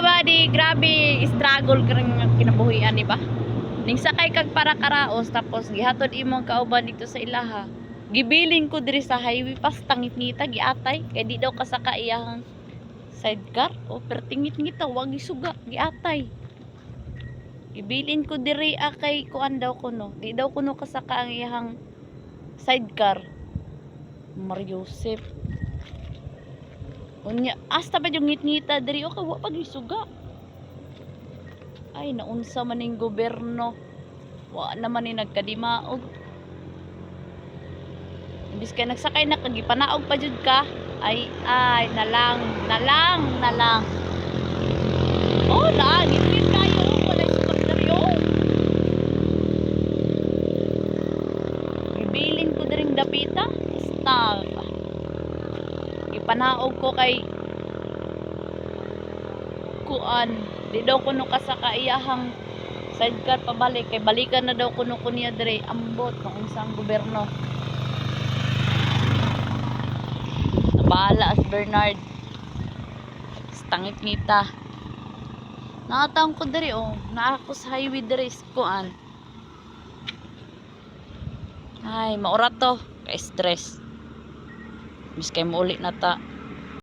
Kabady, grabe struggle ka nga kinabuhian, di ba? Ning sakay kag para karaos tapos gihatod imong kauban dito sa ilaha. Gibilin ko diri sa highway pas tangit-ngita giatay kay di daw kasaka iyang sidecar o pertingit-ngita wag gisuga giatay. Gibilin ko diri kay kuan daw kuno. Di daw kuno kasaka ang iyang sidecar. Mariusip. Unya, hasta pa yung ngit-ngita diri o kay wa pa gisuga. Ay, naunsa man ning gobyerno. Wa naman ni nagkadimaog. Imbis kay nagsakay na kag gipanaog pa jud ka. Ay ay nalang, nalang, nalang. Oh, na ngit kayo walay sugat diri oh. Gibilin ko diring dapita. Stop. Gipanaog ko kay kuan. Di daw kuno kasaka iyahang sidecar pabalik kay balikan na daw kuno ko niya dire ambot kung unsang gobyerno. Nabahala as Bernard. Stangit ngita. Nakataon ko diri oh. Naa ko sa highway diri sa kuan. Ay, maura to. Ka-stress. Mis kay muuli na ta.